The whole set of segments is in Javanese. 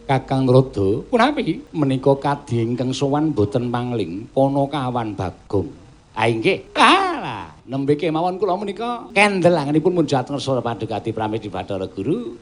Kakang Rada, punapi menika kadhi ingkang sowan boten pangling Panakawan Bagong. Ah inggih. Alah, nembe kemawon kula menika kendel angenipun munjat ngersa padukati pramesti Bathara Guru.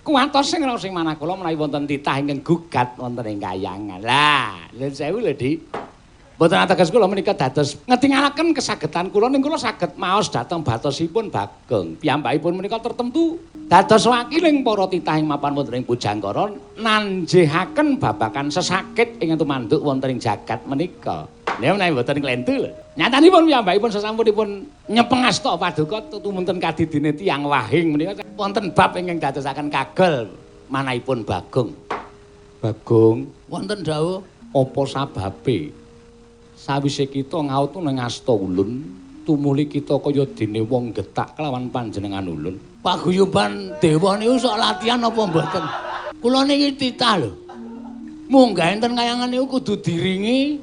Kuwatos sing raos sing manah kula menawi wonten titah ingkang gugat wonten ing kayangan. Lah, nuwun sewu lho, Dik. Mboten ateges kula menika dados ngetingalaken kesagetan kula ning kula saged maos dhateng batosipun Bagong. Piyambakipun menika tertentu dados wakiling para titah ing mapan wonten ing Pujangkara nanjehaken babagan sesakit ingkang tumanduk wonten ing jagat menika. Nek menawi mboten klentu lho. Nyatanipun piyambakipun sasampunipun nyepeng asta paduka tumunten kadidine tiyang wahing menika wonten bab ingkang dadosaken kagel manahipun Bagong. Bagong, wonten dawuh apa sababe? Sawise kita ngaut ning asta ulun, tumuli kita kaya dene wong getak kelawan panjenengan ulun. Paguyuban dewa niku sok latihan apa mboten? Kula niki titah lho. Munggah enten kayangan niku kudu diringi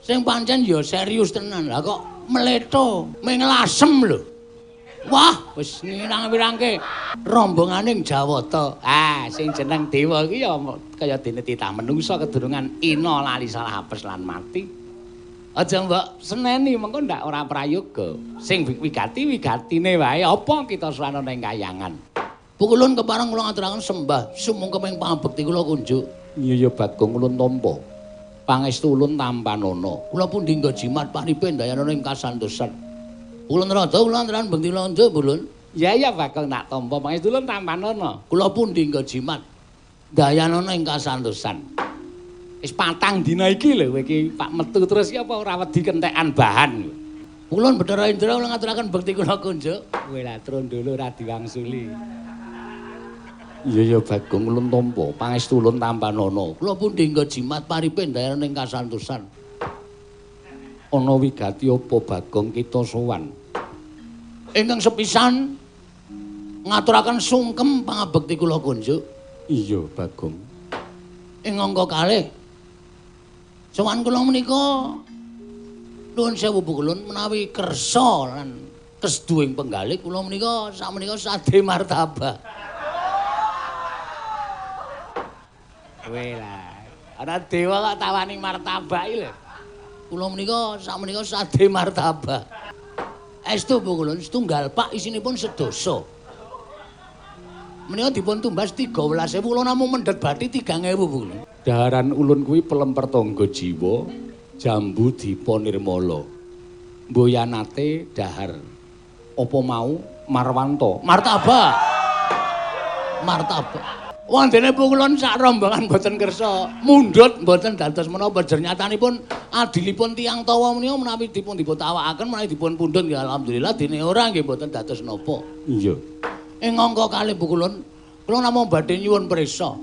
sing pancen ya serius tenan. Lah kok mleto, ming lasem lho. Wah, wis ngirang-wirangke rombonganing Jawata. Ah, sing jeneng dewa iki ya kaya dene titah menungsa kedurungan ina lali salah apes lan mati. Aja mbok seneni mengko ndak ora prayoga. Sing wigati wigatine wae apa kita suwana ning kayangan. Pukulun kepareng kula ngaturaken sembah sumungkem ing pangabekti kula kunjuk. Iya ya Bagong ulun tampa. Pangestu ulun tampanana. Kula pundi nggo jimat paripe ndayanana ing kasantosan. Ulun rada kula antran bekti londo Bulun. Iya ya Bagong tak tampa pangestu ulun tampanana. Kula pundi nggo jimat ndayanana ing kasantosan. Wis patang dina iki lho kowe iki Pak metu terus iki apa ora wedi kentekan bahan. Ulun Bathara Indra kula ngaturaken bekti kula kunjuk. Kowe lah trondolo ora diwangsuli. Iya ya Bagong ulun tampa pangestu ulun tampanana. Kula pundi nggo jimat paripe ndayanana ing kasantosan. Ana wigati apa Bagong kita sowan? Ingkang sepisan ngaturaken sungkem pangabekti kula kunjuk. Iya Bagong. Ing angka kalih sowan kula menika nuwun sewu pukulun menawi kersa lan kesduing penggalih kula menika sakmenika sade martabak. Kowe lah, ana dewa kok tawani martabak iki lho. Kula menika sakmenika sade martabak. Estu pukulun setunggal pak isinipun sedasa. Menika dipun tumbas 13.000 kula namung mendhet bathi 3.000 pukulun. Daharan ulun kuwi pelemper tangga jiwa, jambu dipa nirmala. Mboyanate dahar. Apa mau Marwanto? Martabak. Martabak. Wondene pukulun sak rombongan mboten kersa mundhut mboten dados menapa jernyatanipun adilipun tiyang tawa menika menawi dipun dipun tawakaken menawi dipun pundhut nggih alhamdulillah dene ora nggih mboten dados napa. Iya. Ing angka kalih pukulun kula namung badhe nyuwun prisa.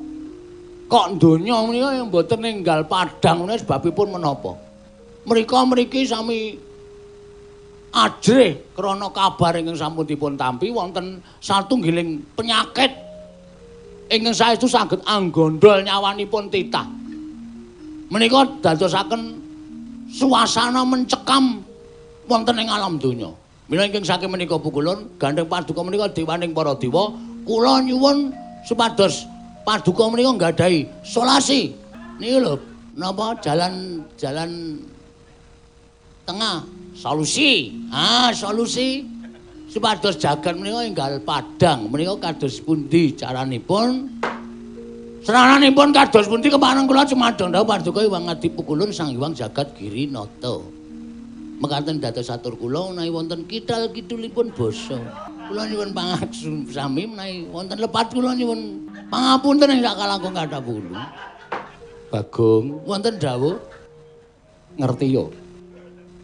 Kok donya menika mboten ninggal padhang menika sebabipun menapa? Mrika mriki sami ajrih krana kabar ingkang sampun dipun tampi wonten satunggiling penyakit ingkang saestu saged anggondol nyawanipun titah. Menika dadosaken suasana mencekam wonten ing alam donya. Mila ingkang saking menika pukulun gandheng paduka menika dewaning para dewa, kula nyuwun supados paduka menika nggadahi solasi. Niki lho, napa jalan-jalan tengah solusi. Ah, solusi supados jagat menika enggal padhang menika kados pundi caranipun? Srananipun kados pundi kepareng kula cumadong dawuh paduka Hyang Adi Pukulun Sang Hyang Jagat Girinata. Mekaten dados atur kula menawi wonten kidal kidulipun basa. Kula nyuwun pangaksami menawi wonten lepat kula nyuwun pangapunten ing sak kalangkung kathah pukulun. Bagong, wonten dawuh ngerti yo.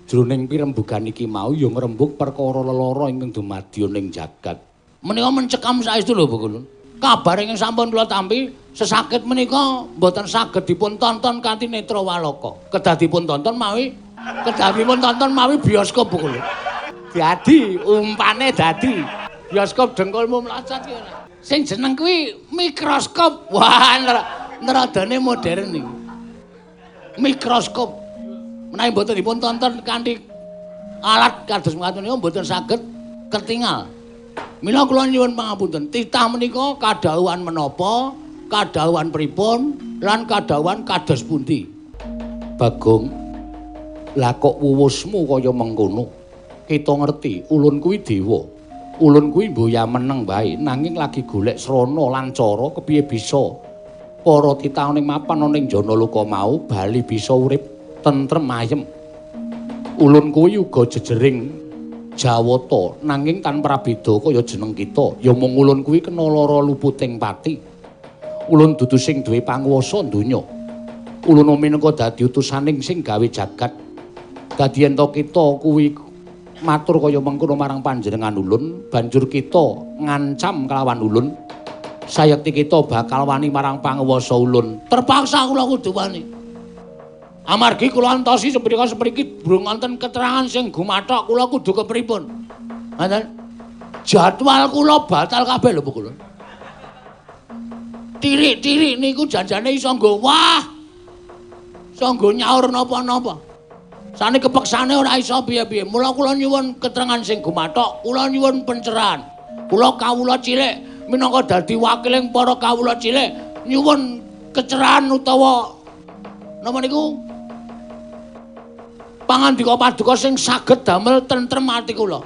Jroning pirembugan iki mau ya ngrembug perkara lelara ingkang dumadya ning jagat. Menika mencekam saestu lho Pukulun. Kabar ingkang sampun kula tampi sesakit menika mboten saged dipun tonton kanthi netra walaka. Kedah dipun tonton mawi bioskop Pukulun. Dadi umpane dadi. Bioskop dengkulmu mlocot ki. Sing jeneng kuwi mikroskop. Wah, neradane modern iki. Mikroskop. Menawi mboten dipun tonton kanthi alat kados mekaten niku mboten saged ketingal. Mila kula nyuwun pangapunten, titah menika kadhawuhan menapa Kadhawuhan pripun lan kadhawuhan kados pundi? Bagong, lah kok wuwusmu kaya mengkono? Kita ngerti ulun kuwi dewa. Ulun kuwi mboya meneng wae nanging lagi golek srana lan cara kepiye bisa para titah ning mapan ana ning Janaloka mau bali bisa urip tentrem ayem. Ulun kuwi uga jejering Jawata nanging tanpa prabeda kaya jeneng kita, ya mung ulun kuwi kena lara luputing pati. Ulun dudu sing duwe panguwasa donya. Ulun minangka dadi utusaning sing gawe jagat. Dadi yen to kita kuwi matur kaya mengkono marang panjenengan ulun, banjur kita ngancam kelawan ulun, sayekti kita bakal wani marang panguwasa ulun. Terpaksa kula kudu wani. Amargi kula antosi seprika sepriki durung wonten keterangan sing gumathok kula kudu kepripun. Ngoten. Jadwal kula batal kabeh lho kula. Tirik-tirik niku janjane iso nggo wah. Iso nggo nyaur napa-napa. Sane kepeksane ora iso piye-piye. Mula kula nyuwun keterangan sing gumathok, kula nyuwun pencerahan. Kula kawula cilik minangka dadi wakiling para kawula cilik nyuwun kecerahan utawa napa niku? Pangandika paduka sing saged damel tentrem ati kula.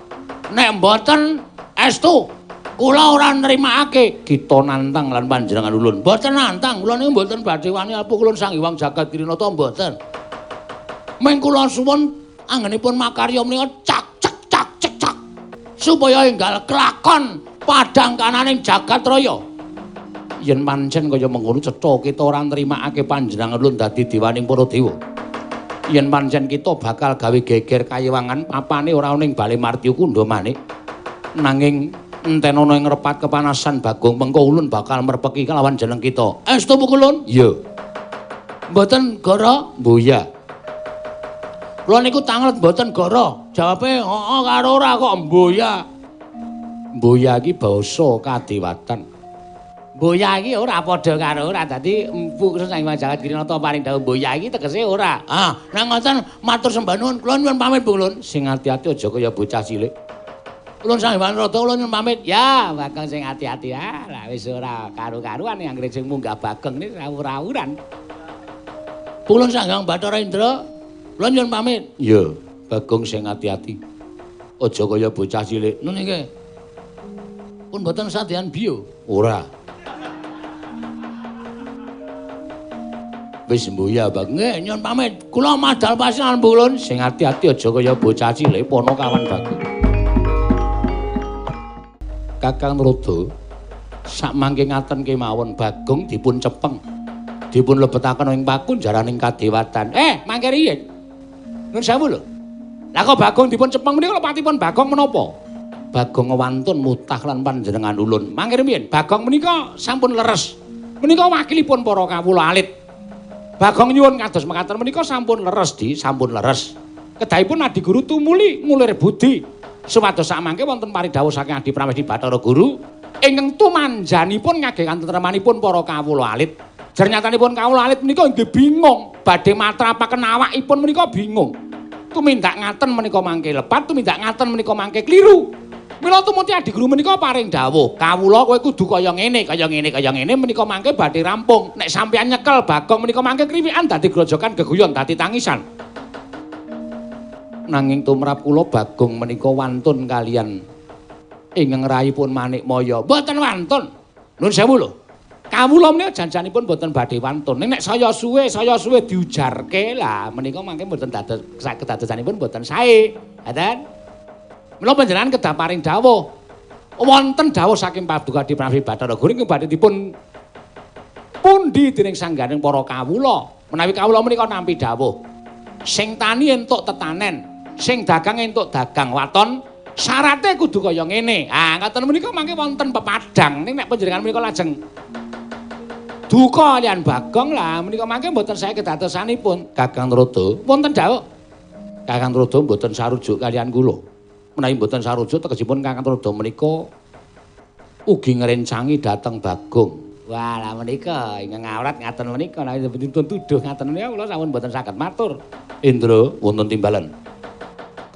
Nek mboten estu, kula ora nrimakake. Kita nantang lan panjenengan ulun. Mboten nantang, kula niku mboten badhe wani apa kula Sang Hyang Jagat Girinata mboten. Ming kula suwun anggenipun makarya menika cak cek cak cek cak supaya enggal kelakon padhang kananing jagat raya. Yen pancen kaya mengkono cetha kita ora nrimakake panjenengan ulun dadi dewaning para dewa. Yen pancen kita bakal gawe geger kayewangan papane ora ana ing Bale Martya Kundha manik. Nanging enten ana ing repat kepanasan Bagong mengko ulun bakal merpeki kelawan jeneng kita. Estu ulun? Iya. Mboten goro? Mboya. Kula niku tanglet mboten goro. Jawabe heeh karo ora kok mboya. Mboya iki basa kadewatan. Mboya iki ora padha karo ora. Dadi empu Sang Hyang Jagat Girinata paring dawuh mboya iki tegese ora. Ah, nek ngoten matur sembah nuwun, kula nyuwun pamit Bu Ulun. Sing ati-ati aja kaya bocah cilik. Ulun Sang Hyang Rada kula nyuwun pamit. Ya, Bagong sing ati-ati ah. Lah wis ora karu-karuan anggere sing munggah Bagong niki rawur-rawuran. Ulun Sang Hyang Bathara Indra, kula nyuwun pamit. Iya, Bagong sing ati-ati. Aja kaya bocah cilik. Nun iki. Pun mboten sadean biyo. Ora. Wis mboya Bagong. Nggih, nyuwun pamit. Kula madal pasinan Bu Ulun. Sing ati-ati aja kaya bocah cilik ponokawan Bagong. Kakang Rada, sakmangke ngaten kemawon Bagong dipun cepeng. Dipun lebetaken ing pakunjaraning kadewatan. Mangke riyin. Nuwun sewu lho. Lah kok Bagong dipun cepeng menika lepatipun Bagong menapa? Bagong wantun mutah lan panjenengan ulun. Mangke riyin Bagong menika sampun leres. Menika wakilipun para kawula alit. Bagong nyuwun kados mekaten menika sampun leres di, sampun leres. Kedahipun Adi Guru tumuli ngulir budi supados sakmangke wonten paridhawuh saking Adi Pramesti Bathara Guru ingkang tumanjanipun ngagem katentremanipun para kawula alit. Jernyatanipun kawula alit menika nggih bingung, badhe matrapaken awakipun menika bingung. Tumindak ngaten menika mangke lepat, tumindak ngaten menika mangke kliru. Mila tumuti Adi Guru menika paring dawuh, kawula kowe kudu kaya ngene, kaya ngene, kaya ngene menika mangke badhe rampung. Nek sampeyan nyekel Bagong menika mangke kriwikan dadi grojokan geguyon dadi tangisan. Nanging tumrap kula Bagong menika wantun kalian ingkang rahipun Manikmaya. Mboten wantun. Nuwun sewu lho. Kawula menika janjanipun mboten badhe wantun. Ning nek saya suwe diujarke lah menika mangke mboten dados kedadosanipun mboten sae. Ngaten. Mila panjenengan kedah paring dawuh. Wonten dawuh saking Paduka Adi Prawi Bathara Guru ingkang badhe dipun pundi dening sangganing para kawula. Menawi kawula menika nampi dawuh. Sing tani entuk tetanen, sing dagang entuk dagang waton, syarate kudu kaya ngene. Ah, ngaten menika mangke wonten pepadang. Ning nek panjenengan menika lajeng duka kalian Bagong lah menika mangke mboten sae kedadosanipun. Kakang Rada, wonten dawuh. Kakang Rada mboten sarujuk kalian kula. Menawi mboten sarujuk tegesipun Kakang Rada menika ugi ngrencangi dhateng Bagong. Wah, lah menika ingkang awrat ngaten menika nek dipun tuduh ngaten menika kula sampun mboten saged matur. Indra wonten timbalan.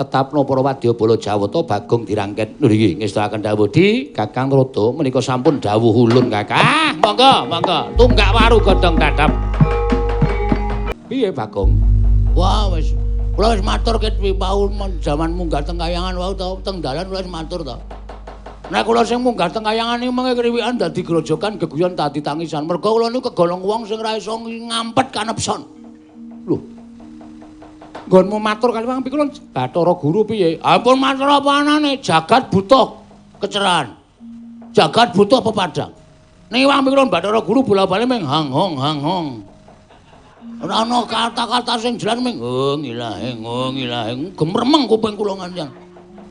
Tetapno para wadyabala Jawata Bagong dirangket. Lho iki ngestakaken dawuh di Kakang Rada menika sampun dawuh ulun Kakang. Ah, monggo, monggo. Tunggak waru godhong dadap. Piye Bagong? Wah, wis kula wis matur ket wau jaman munggah teng kayangan wau to, teng dalan kula wis matur to. Nek kula sing munggah teng kayangan iki mengke kriwikan dadi grojogan geguyon dadi tangisan. Mergo kula niku kegolong wong sing ora iso ngampet kanepson. Lho. Nggonmu matur kali wong pikul Bathara Guru piye? Ampun matur apa anane, jagat butuh kecerahan. Jagat butuh pepadang. Ning wong pikul Bathara Guru bola-bali ming hang hong hang hong. Ora ana kata-kata sing jelas ming oh ngilahe oh ngilahe gemremeng kuping kula nganti.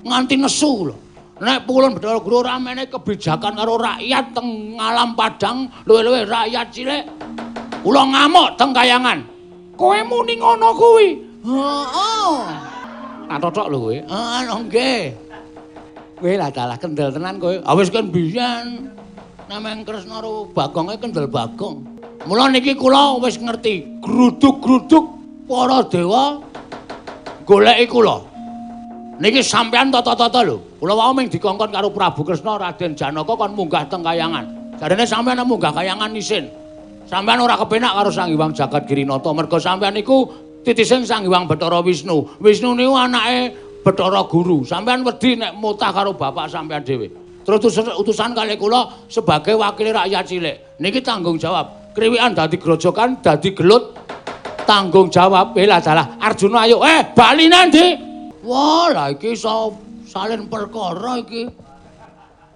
Nganti nesu kula. Nek pulun Bathara Guru ora menehi kebijakan karo rakyat teng alam padang, luwih-luwih rakyat cilik. Kula ngamuk teng kayangan. Kowe muni ngono kuwi? Heeh. Tak totok lho kowe. Heeh, nggih. Kowe lah dalah kendel tenan kowe. Ah wis kan biyen nameng Kresna karo Bagonge kendel Bagong. Mula niki kula wis ngerti gruduk-gruduk para dewa goleki kula. Niki sampean tata-tata lho. Kula wau ming dikongkon karo Prabu Kresna Raden Janaka kon munggah teng kayangan. Jarene sampean munggah kayangan isin. Sampean ora kepenak karo Sang Hyang Jagat Girinata mergo sampean niku titising Sang Hyang Bathara Wisnu. Wisnu niku anake Bathara Guru. Sampean wedi nek mutah karo bapak sampean dhewe. Terus utusan kali kula sebagai wakil rakyat cilik. Niki tanggung jawab. Kriwikan dadi grojokan, dadi gelut. Tanggung jawab. Lah dalah Arjuna ayo. Bali nandi. Wah, lah iki iso salin perkara iki.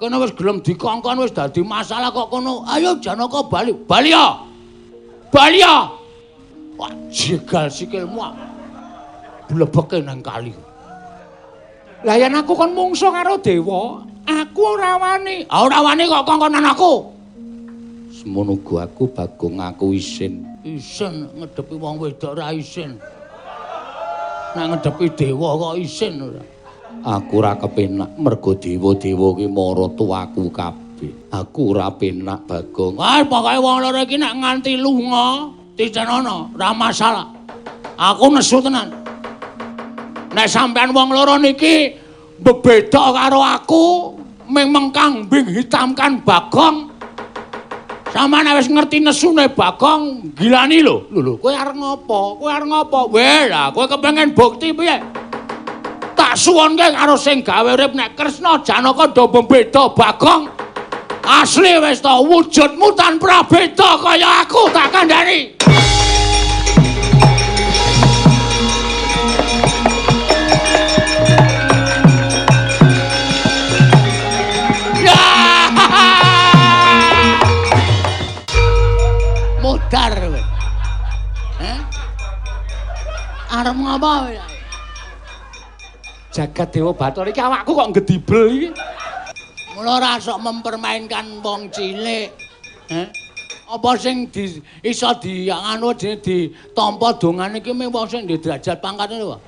Kono wis gelem dikongkon wis dadi masalah kok kono. Ayo Janaka bali. Bali ya. Bali ya. Wah, jegal sikilmu. Blebeke nang kali. Lah yen aku kon mungsuh karo dewa, aku ora wani. Ah ora wani kok kongkonan aku. Semono uga aku Bagong aku isin. Isin ngedepi wong wedok ora isin. Nek ngedepi dewa kok isin ora. Aku ora kepenak mergo dewa-dewa ki mara tuaku kabeh. Aku ora penak Bagong. Wah, pokoke wong loro iki nek nganti lunga titenono, ora masalah. Aku nesu tenan. Nek sampean wong loro niki bebeda karo aku, ming mengkang bing hitamkan Bagong. Sampeyan wis ngerti nesune Bagong, gilani lho. Lho lho, kowe arep ngopo? Kowe arep ngopo? Weh, lah kowe kepengin bukti piye? Tak suwunke karo sing gawe urip nek Kresna Janaka do bebeda Bagong. Asli wis to wujudmu tanpa beda kaya aku tak kandhani. Modar kowe. Heh? Arep ngapa kowe? Jagat Dewa Bathara iki awakku kok ngedibel iki. Mula ora sok mempermainkan wong cilik. Heh? Apa sing di, iso di anu ditampa dongane iki mung wong sing ndek derajat pangkate lho.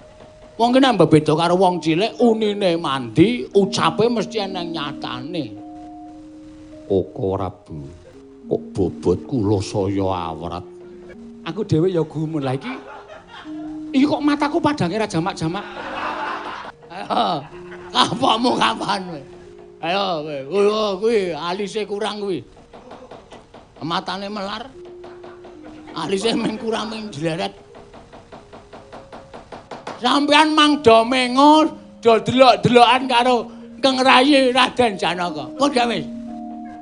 Wong ki nek beda karo wong cilik unine mandi, ucape mesti eneng nyatane. Koko Prabu, kok bobot kula saya awrat. Aku dhewe ya gumun lah iki. Iki kok mataku padange ra jamak-jamak. Ayo, kapokmu kapan kowe? Ayo kowe, kuwi alise kurang kuwi. Matane melar. Alise mung kurang mung jleret. Sampeyan mang do mengo do delok-delokan karo Keng Rayi Raden Janaka. Pun gak wis.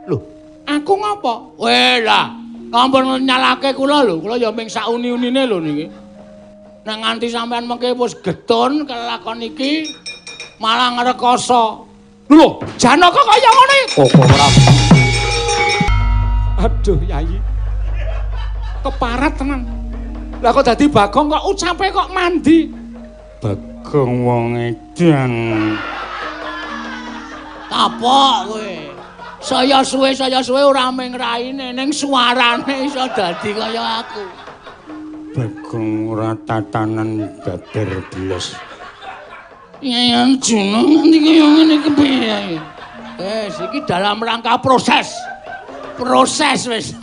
Lho, aku ngopo? Weh lah, ampun nyalake kula lho, kula ya ming sauni-unine lho niki. Nek nganti sampeyan mengke wis getun kelakon iki malah ngrekoso. Lho, Janaka kaya ngene. Koko Prabu. Aduh, Yayi. Keparat tenan. Lah kok dadi Bagong kok ucape kok mandi. Bagong wong edan. Kapok kowe. Saya suwe ora mung raine ning suarane iso dadi kaya aku. Bagong ora tatanan babar blas. Yai Arjuna nganti kaya ngene kepiye? Wis iki dalam rangka proses. Proses wis.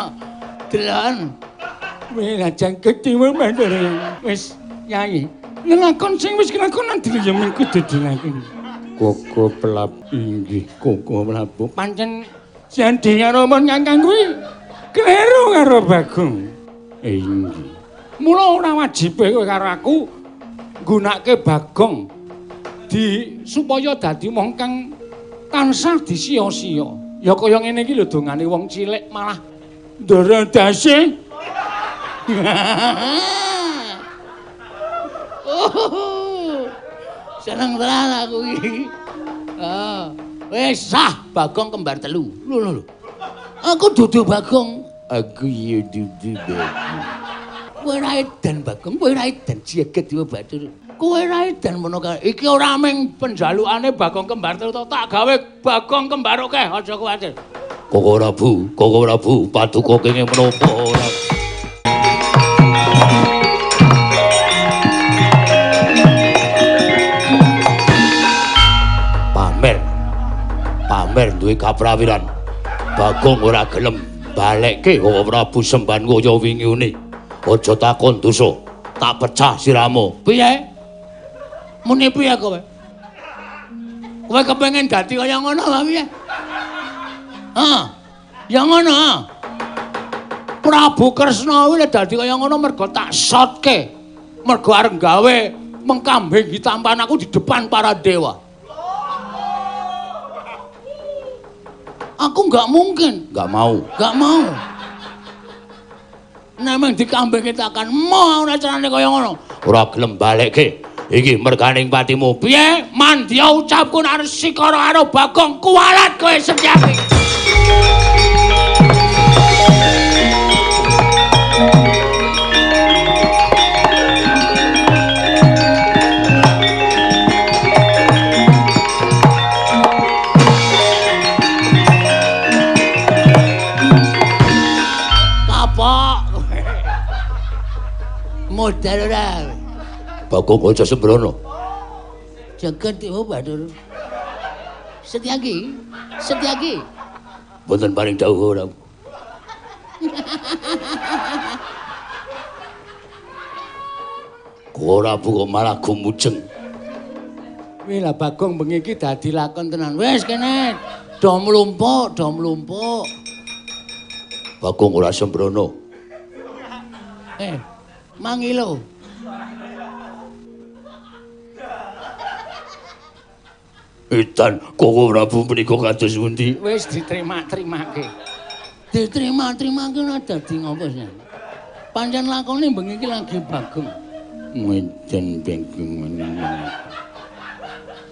Delon. Wis lajeng ketiwe mandor. Wis Yai. Lelakon sing wis kelakon adil ya mung kudu dilakoni. Koko Prabu inggih Koko Prabu pancen jandi karo mon kakang kuwi kleru karo Bagong. Inggih. Mula ora wajibe kowe karo aku nggunakake Bagong di supaya dadi wong kang tansah disia-sia. Ya kaya ngene iki lho dongane wong cilik malah ndara dase. Oh, seneng tenan aku iki. Wis sah Bagong kembar telu. Lho lho lho. Aku dudu Bagong. Aku ya dudu Bagong. Kowe ra edan Bagong, kowe ra edan jeget dewa batur. Kowe ra edan mono kae. Iki ora mung penjalukane Bagong kembar telu to, tak gawe Bagong kembar akeh, aja kuwatir. Koko Prabu, Koko Prabu, paduka kenging menapa ora? Pamer. Pamer duwe kaprawiran. Bagong ora gelem balekke Koko Prabu semban kaya wingi uni. Aja takon dosa, tak pecah siramu. Piye? Muni piye kowe? Kowe kepengin dadi kaya ngono ta piye? Ha. Ya ngono. Prabu Kresna kuwi dadi kaya ngono mergo tak sotke. Mergo arep gawe mengkambing hitampan aku di depan para dewa. Aku nggak mungkin, nggak mau, nggak mau. Nemeng dikambing kitakan mau ora carane kaya ngono. Ora gelem balekke. Iki merganing patimu. Piye? Mandya ucapku nek sikara karo Bagong kuwalat kowe Setyaki. Kapok. Modal ora. Bagong aja sembrono. Jagat dewa Bathara. Setyaki, Setyaki. Mboten paring dawuh ora. Ora kok malah gumujeng. Wih lah Bagong bengi iki dadi lakon tenan. Wis kene do mlumpuk, do mlumpuk. Bagong ora sembrono. Mangilo. Edan Koko Prabu menika kados pundi? Wis diterima-terimake. Diterima-terimake ora dadi ngopo sih. Pancen lakone bengi iki lagi Bagong. Edan Bagong menika.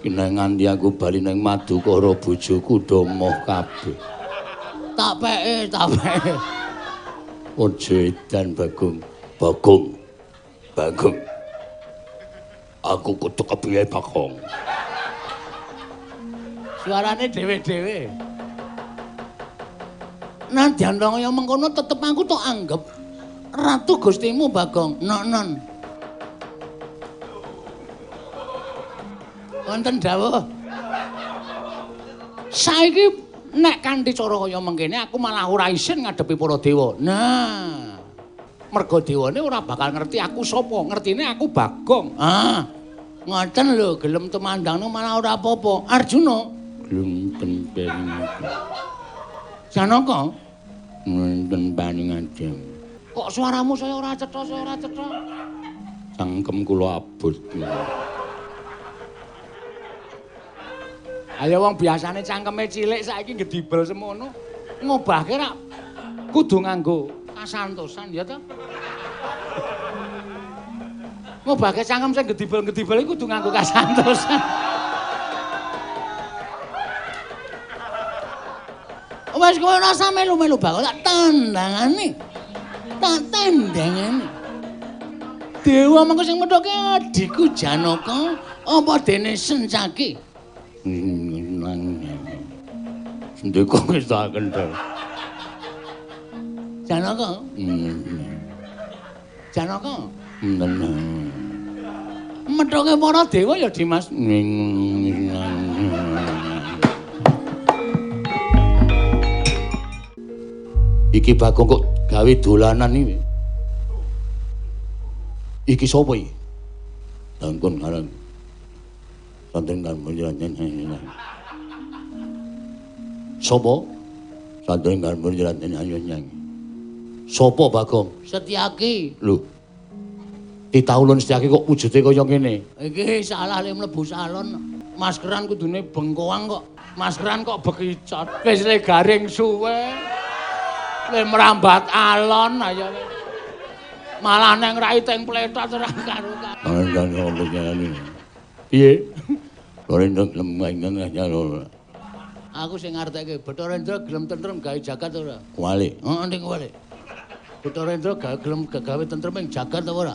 Kena nganti aku bali nang Madukara bojoku do moh kabeh. Tak peke, tak peke. Aja edan Bagong. Bagong. Bagong. Aku kudu kepiye Bagong? Suarane dhewe-dhewe. Nadyan kaya mengkono tetep aku tok anggep Ratu Gustimu Bagong. Non-non. Wonten dawuh. Saiki nek kanthi cara kaya mengkene aku malah ora isin ngadepi para dewa. Nah, merga dewane ora bakal ngerti aku sapa, ngertine aku Bagong. Ah, ngoten lho, gelem tumandangno malah ora apa-apa. Arjuna gelem penting. Janaka wonten paningadem. Kok suaramu saya ora cetha, saya ora cetha. Cangkem kula abot. Ayo wong biasane cangkeme cilik saiki gedibel semono. Ngobahke rak kudu nganggo kasantosan ya to. Ngobahke cangkem sing gedibel-gedibel iku kudu nganggo kasantosan. Wes kowe ora usah melu-melu bakal tak tandangane. Tak tandangane. Dewa mengko sing methoke adhiku Janaka apa dene Sencaki? Sendika wis tak kendel. Janaka. Janaka. Methoke para dewa ya Dimas. Iki Bagong kok gawe dolanan iki. Iki sapa iki? Dangkun karang. Santren kan munjalan. Sopo? Santren kan munjalan anyang. Sopo Bagong? Setyaki. Lho. Titah ulun Setyaki kok wujude kaya ngene. Iki salah le mlebu salon. Maskeran kudune bengkoang kok. Maskeran kok bekicot. Wis le garing suwe. Le merambat alon ayo. Malah neng rai teng pletot ora karo-karo. Piye? Aku sing ngartekke Bathara Indra gelem tentrem gawe jagat ora? Kuwalik. Heeh, ning kuwalik. Bathara Indra gawe gelem gawe tentrem ing jagat apa ora?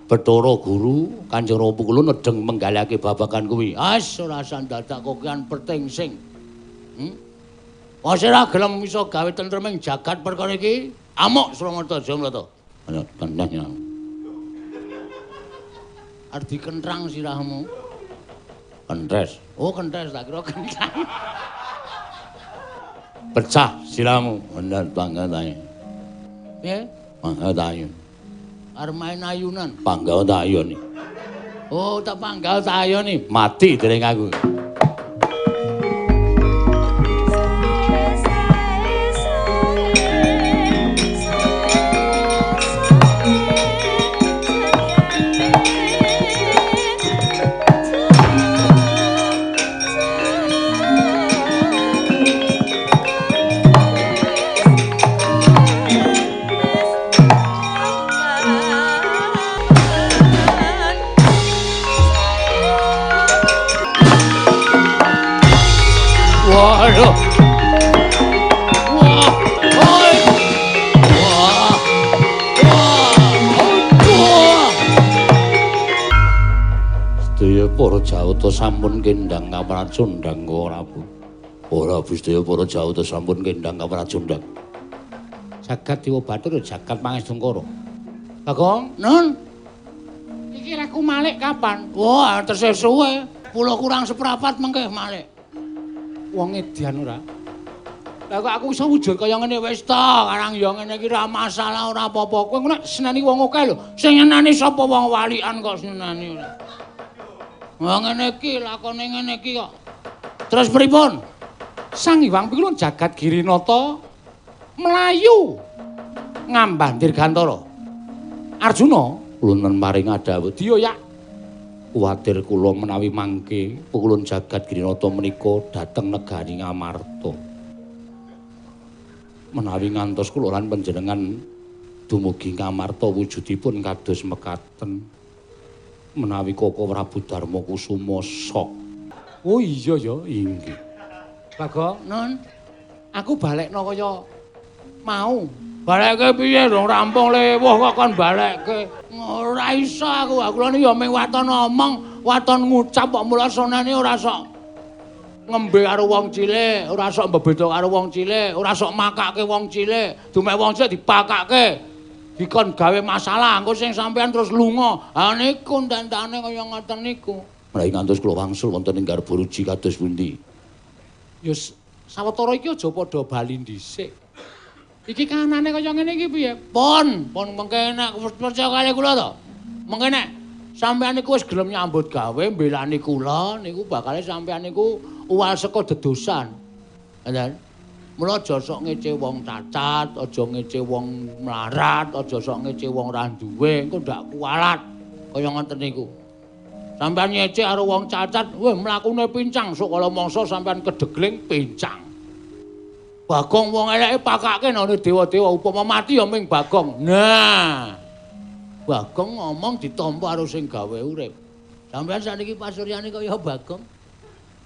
Bathara Guru Kanjeng Rama kula nedeng menggalake babagan kuwi. As ora sandadak kokean pertingsing. Wis ora gelem iso gawe tentrem ing jagat perkara iki, amuk Suramarta Jamlata. Ana kandhane. Arep dikentrang sirahmu. Kentes. Oh, kentes tak kira kentrang. Pecah sirahmu. Bener banget ae. Piye? Panggal ayun. Arep main ayunan. Panggal ayun. Oh, tak panggal ayun. Mati dereng aku. Waduh. Wah. Oi. Wah. Wah. Wah. Sedaya para Jawata sampun kendhang kapracundhang Prabu. Ora sedaya para Jawata sampun kendhang kapracundhang. Jagat Dewa Bathara jagat Pangestungkara. Bagong, Nun. Iki laku malik kapan? Wah, tesih suwe. 10 kurang seprapat mengke malik. Wong edian ora. Lah kok aku iso wujud kaya ngene wis ta, karang ya ngene iki ora masalah ora apa-apa. Kowe nek seneni wong akeh lho. Sing nyeneni sapa wong walian kok seneni ora. Wong ngene iki lakone ngene iki kok. Terus pripun? Sang Hyang Pikulun jagat Girinata mlayu ngambah Dirgantara. Arjuna kula maring adhawuh diyoyak. Kuwatir kula menawi mangke pukulun jagat Girinata menika dhateng negari Ngamarta. Menawi ngantos kula lan panjenengan dumugi Ngamarta wujudipun kados mekaten. Menawi Koko Prabu Darma Kusuma sok. Oh iya ya, inggih. Bagong, Nun. Aku balekno kaya mau. Balekke piye dong rampung lewuh kok kon balekke. Ora iso aku. Aku lho ya mung waton omong, waton ngucap kok mula sonane ora sok ngembe karo wong cilik, ora sok mbebeda karo wong cilik, ora sok makake wong cilik, dumek wong cilik dipakake. Dikon gawe masalah, engko sing sampean terus lunga. Ha niku ndandane kaya ngoten niku. Menawi ngantos kula wangsul wonten ing Garbaruji kados pundi? Ya sawetara iki aja padha bali dhisik. Iki kahanane kaya ngene iki piye? Pun, pun mengke nek percaya kali kula to. Mengke nek sampean niku wis gelem nyambut gawe mbelani kula niku bakale sampean niku uwal saka dedosan. Ngoten. Mula aja sok ngece wong cacat, aja ngece wong mlarat, aja sok ngece wong ra duwe, engko ndak kualat. Kaya ngoten niku. Sampean ngece karo wong cacat, weh mlakune pincang, sok kala mangsa sampean kedegling pincang. Bagong wong eleke pakake nang dewa-dewa upama mati ya ming Bagong. Nah. Bagong ngomong ditampa karo sing gawe urip. Sampeyan sakniki pasuryane kaya Bagong.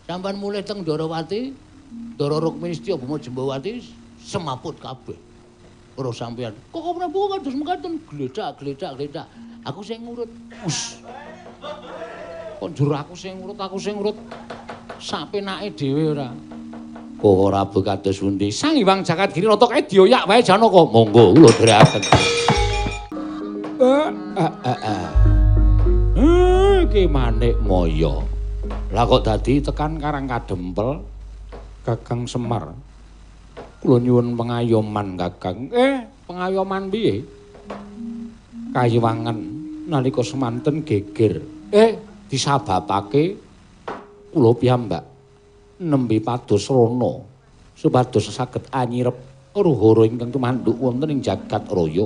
Sampeyan mulih teng Ndorowati, Ndara Rukmini Setya Bhuma Jembawati semaput kabeh. Ora sampeyan. Kok Prabu kados mekaten gledak gledak gledak. Aku sing ngurut. Us. Kok njur aku sing ngurut, aku sing ngurut. Sapenake dhewe ora. Koko Prabu kados pundi? Sang Hyang Jagat Girinata kae dioyak wae Janaka. Monggo kula dherekaken. Iki manik moyo. Lah kok dadi tekan Karang Kadempel Kakang Semar. Kula nyuwun pengayoman Kakang. Pengayoman piye? Kayiwangan nalika semanten geger. Disababake kula piyambak nembe pados rana supados saged anyirep ruhara ingkang tumanduk wonten ing jagat raya.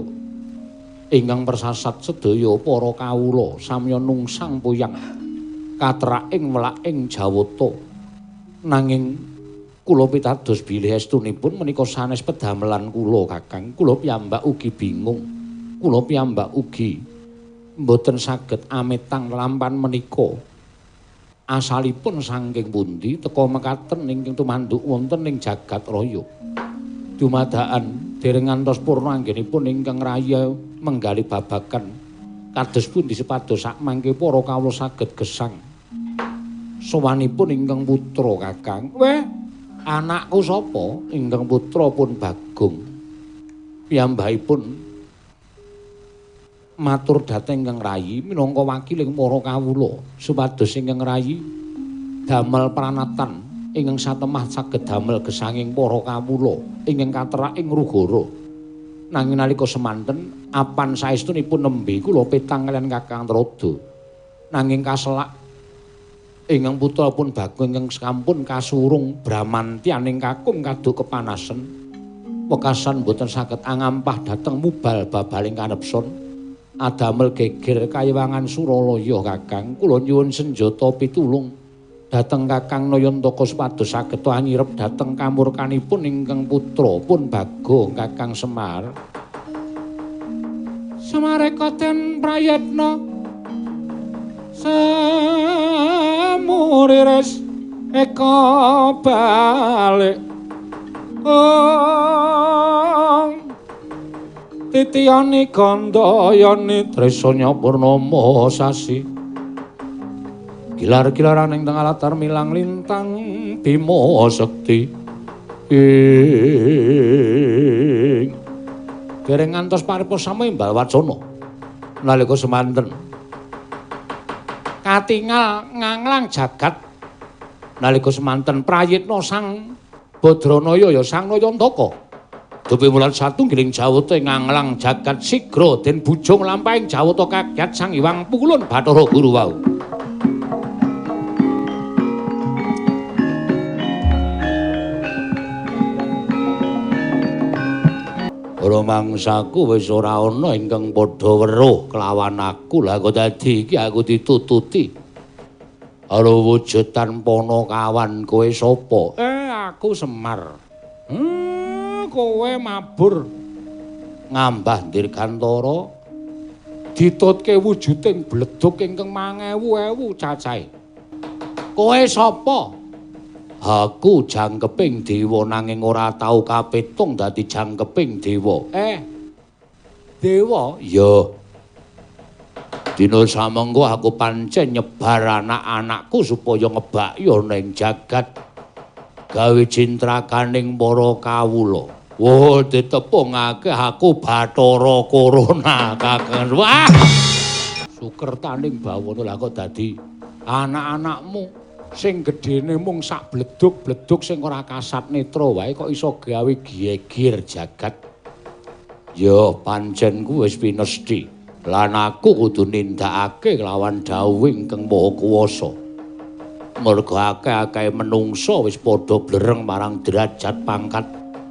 Ingkang persasat sedaya para kawula samya nungsang puyang katraking welaking Jawata. Nanging kula pitados bilih estunipun menika sanes pedamelan kula Kakang. Kula piyambak ugi bingung. Kula piyambak ugi mboten saged ametang lampan menika. Asalipun saking pundi teka mekaten ingkang tumanduk wonten ing jagat raya. Dumadakan dereng ngantos purna anggenipun ingkang raya menggali babagan kados pundi supados sakmangke para kawula saged gesang. Sowanipun ingkang putra Kakang. Weh, anakku sapa? Ingkang putra pun Bagong. Piyambakipun matur dhateng ingkang rayi minangka wakiling para kawula supados ingkang rayi damel pranatan ingkang satemah saged damel gesanging para kawula ingkang katerak ing Rugara. Nanging nalika semanten apan saestunipun nembe kula petang kaliyan Kakang Trada. Nanging kaselak ingkang putra pun Bagong ingkang sampun kasurung bramantyaning kakung kaduk kepanasen. Wekasan boten saged angampah dhateng mubal babaling kanepson. Adamel geger kayiwangan Suralaya Kakang. Kula nyuwun senjata pitulung dhateng Kakang Nayantaka supados saged anyirep dhateng kamurkanipun ingkang putra pun Bagong Kakang Semar. Semareka den prayitna semuriris eka balik ong titiyani gandayani tresanya purnama sasi gilar-gilaran ing tengah latar milang lintang Bima Sekti ing dereng ngantos paripurna samimbal wacana nalika semanten katingal nganglang jagat nalika semanten prayitna Sang Badranaya ya Sang Nayantaka. Dupi mulat satunggiling Jawata nganglang jagat sigra den bujung lampahing Jawata kagyat Sang Hyang Pukulun Bathara Guru wau. Rumangsaku wis ora ana ingkang padha weruh kelawan aku. Lah kok dadi iki aku ditututi. Karo wujud tanpa kawan kowe sapa? Aku Semar. Kowe mabur ngambah dirgantara ditutke wujuding bledug ingkang mangewu-ewu cacahe. Kowe sapa? Aku jangkeping dewa nanging ora tau kapitung dadi jangkeping dewa. Dewa? Ya. Dina samengko aku pancen nyebar anak-anakku supaya ngebakya ning jagat gawe cintrakaning para kawula. Wah, ditepungake aku Bathara Corona Kakang. Wah. Sukertaning bawana lah kok dadi anak-anakmu sing gedene mung sak bledug-bledug sing ora kasat netra wae kok iso gawe geger jagat. Ya pancen ku wis pinesthi. Lan aku kudu nindakake kelawan dawuh ingkang Maha Kuwasa. Merga akeh-akehe menungsa wis padha blereng marang derajat pangkat,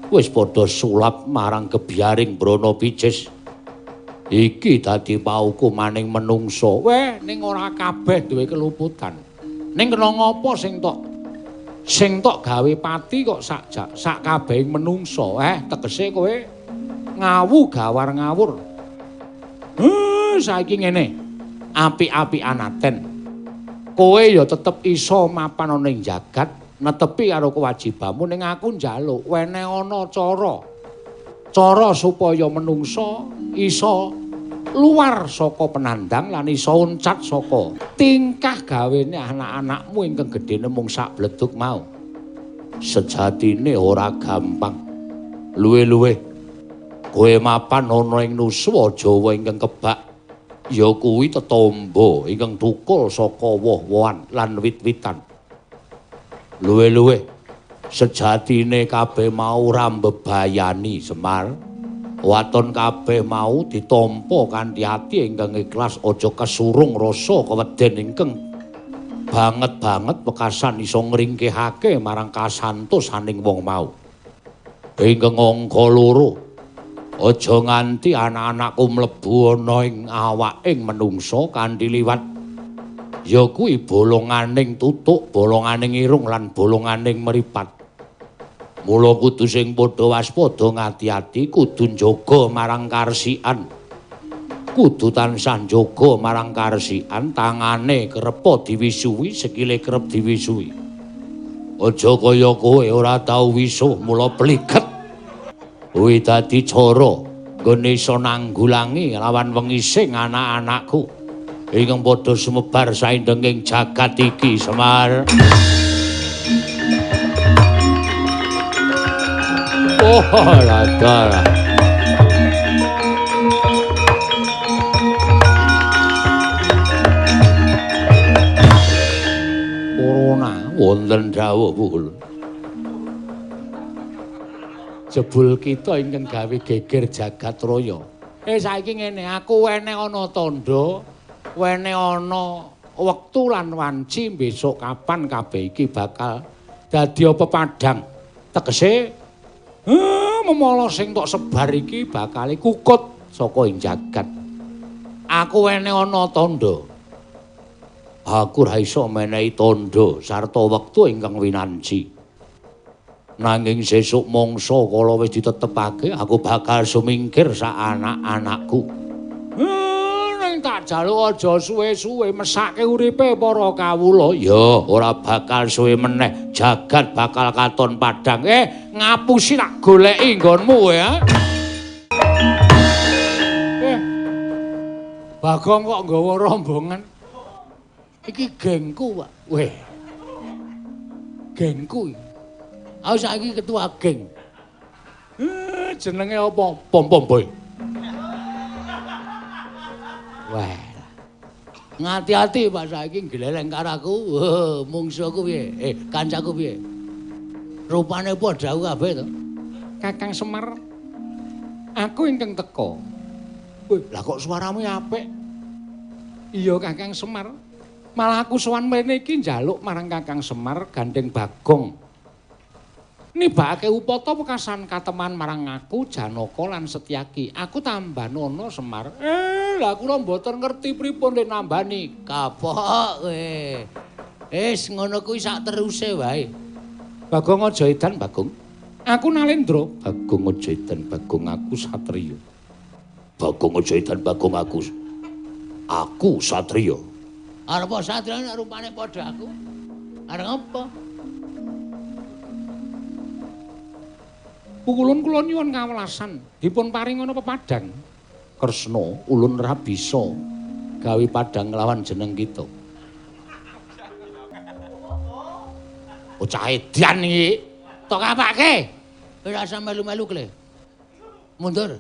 wis padha sulap marang gebyaring brana picis. Iki dadi paukumaning menungsa. Weh, ning ora kabeh duwe keluputan. Ning kena ngapa sing tok gawe pati kok sak kabehing menungsa. Tegese kowe ngawu gawar ngawur. Saiki ngene. Apik-apikan aten. Kowe ya tetep iso mapan ana ing jagat, netepi karo kewajibanmu, ning aku njaluk wene ana cara. Cara supaya menungsa iso luar saka penandang lan iso uncat saka tingkah gawene anak-anakmu ingkang gedene mung sak bledug mau. Sejatine ora gampang. Luwe-luwe kowe mapan ana ing nuswa Jawa ingkang kebak ya kuwi tetombo ingkang thukul saka woh-wohan lan wit-witan. Luwe-luwe sejatine kabeh mau ora mbebayani Semar. Waton kabeh mau ditampa kanthi ati ingkang ikhlas, aja kesurung rasa keweden ingkang banget-banget wekasan iso ngringkihake marang kasantosaning wong mau. Ingkang angka loro, aja nganti anak-anakku mlebu ana ing awaking menungsa kanthi liwat ya kuwi bolonganing tutuk, bolonganing irung lan bolonganing mripat. Mula kudu sing padha waspada ngati-ati, kudu njaga marang karsikan. Kudu tansah njaga marang karsikan, tangane kerep diwisuhi, sikile kerep diwisuhi. Aja kaya kowe ora tau wisuh mula pliket. Kuwi dadi cara nggone iso nanggulangi lawan wengising anak-anakku ingkang padha sumebar saindenging jagat iki, Semar. Oh, lah. Corona wonten dawuh Pukul. Jebul kita ingkang gawe geger jagat raya. Saiki ngene, aku wene ana tandha, wene ana wektu lan wanci besok kapan kabeh iki bakal dadi pepadhang. Tegese memala sing tok sebar iki bakal kukut saka ing jagat. Aku wene ana tandha. Aku ora iso menehi tandha sarta wektu ingkang winanci. Nanging sesuk mangsa kala wis ditetepake, aku bakal sumingkir sak anak-anakku. Ning tak jaluk aja suwe-suwe mesake uripe para kawula. Ya, ora bakal suwe meneh, jagat bakal katon padhang. Ngapusi tak goleki nggonmu ya. Bagong kok nggawa rombongan. Iki gengku, Pak. Weh. Gengku. Aku saiki ketua geng. Jenenge apa? Pom-pom boy. Wah. Ngati-ati Pak saiki gleleng karo aku. Mungsuhku piye? Kancaku piye? Rupane padha aku kabeh to. Kakang Semar, aku ingkang teka. Wih, lah kok suaramu apik? Iya Kakang Semar. Malah aku sowan mrene iki njaluk marang Kakang Semar gandeng Bagong. Nibakake upata wekasan kateman marang aku Janaka lan Setyaki. Aku tambanono Semar. Lah kula mboten ngerti pripun le nambani. Kapok kowe. Wis ngono kuwi sak teruse wae. Bagong aja edan, Bagong. Aku Nalendra. Bagong aja edan, Bagong, aku satriya. Bagong aja edan, Bagong, aku satriya. Arep satriya nek rupane padha aku. Arep apa? Pukulun kula nyuwun kawelasan, dipun paringana pepadhang. Kresna, ulun ra bisa gawe padhang nglawan jeneng kita. Bocah edan iki. Tok apake? Ora usah melu-melu kle. Mundur.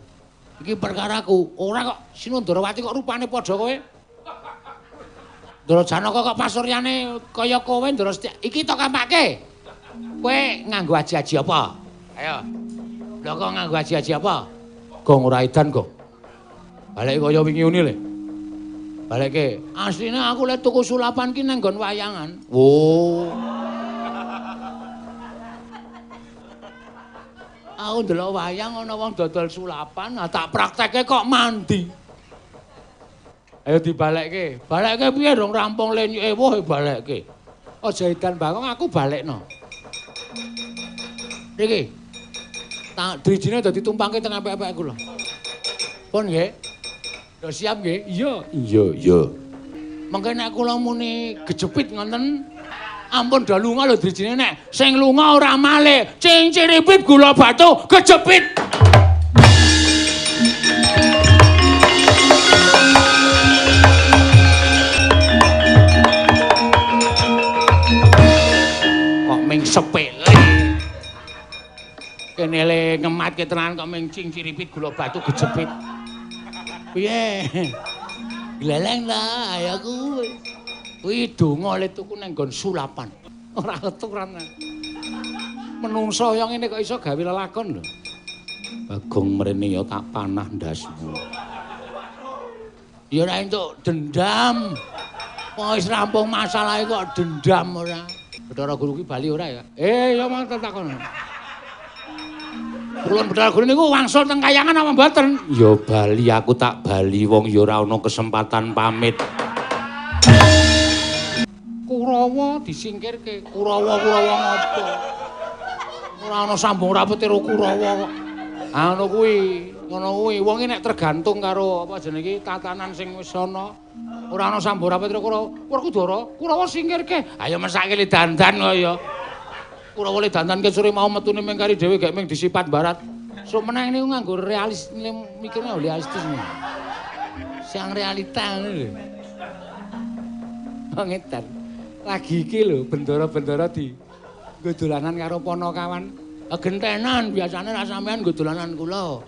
Iki perkaraku. Ora kok Sinundrawati kok rupane padha kowe. Ndara Janaka kok pasuryane kaya kowe, Ndara Setya. Iki tok apake? Kowe nganggo aji-aji apa? Ayo. Lha kok nganggo aji-aji apa? Gong ora edan, Gong. Baleke kaya wingi uni le. Baleke. Asline aku le tuku sulapan ki nang nggon wayangan. Oh. Aku ndelok wayang ana wong dodol sulapan, nah tak praktekke kok mandi. Ayo dibalekke. Balekke piye dong rampung le ewuh balekke. Aja edan Bagong, aku balekno. Niki. Tak drijine dadi tumpangke teng apik-apik aku lho. Pun nggih. Do siap nggih? Iya. Iya, iya. Mengke nek kula muni gejepit ngoten, ampun do lunga lho drijine nek sing lunga ora malih. Cinciripit gula batu gejepit. Kok ming sepele. Kene le ngematke tenan kok ming cinciripit gula batu gejepit. Piye? Gleleng ta ayo kuwi. Kuwi donga le tuku nang nggon sulapan. Ora leturan. Menungso kaya ngene kok iso gawe lelakon lho. Bagong mrene ya tak panah ndasmu. Ya ora entuk dendam. Wong wis rampung masalahe kok dendam ora. Bathara Guru ki bali ora ya? Ya mau takon. Kulon Bathara Guru niku wangsul teng kayangan apa mboten? Ya bali, aku tak bali wong ya ora ana kesempatan pamit. Kurawa disingkirke. Kurawa-kurawa ngopo? Ora ana sambung rapete karo Kurawa kok. Ah ngono kuwi, ngono kuwi. Wong iki nek tergantung karo apa jenenge iki tatanan sing wis ana. Ora ana sambung rapete karo Kurawa. Werkudara, Kurawa singkirke. Ayo mesake le dandan kok ya. Kurawa le dandan ke sore mau metune ming kari dhewe gek ming disipat barat. Sok meneh niku nganggo realis, mikirne realistis. Sing realita ngono lho. Wong edan. Lagi iki lho bendara-bendara di nggo dolanan karo Panakawan. Gentenan biasane ra sampean nggo dolanan kula.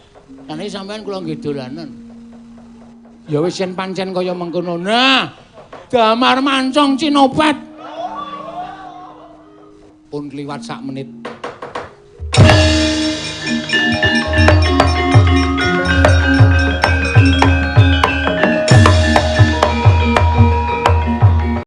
Lah sampean kula nggih dolanan. Ya wis yen pancen kaya mengkono. Nah, Damar mancung Cinopet. Pun kliwat sak menit.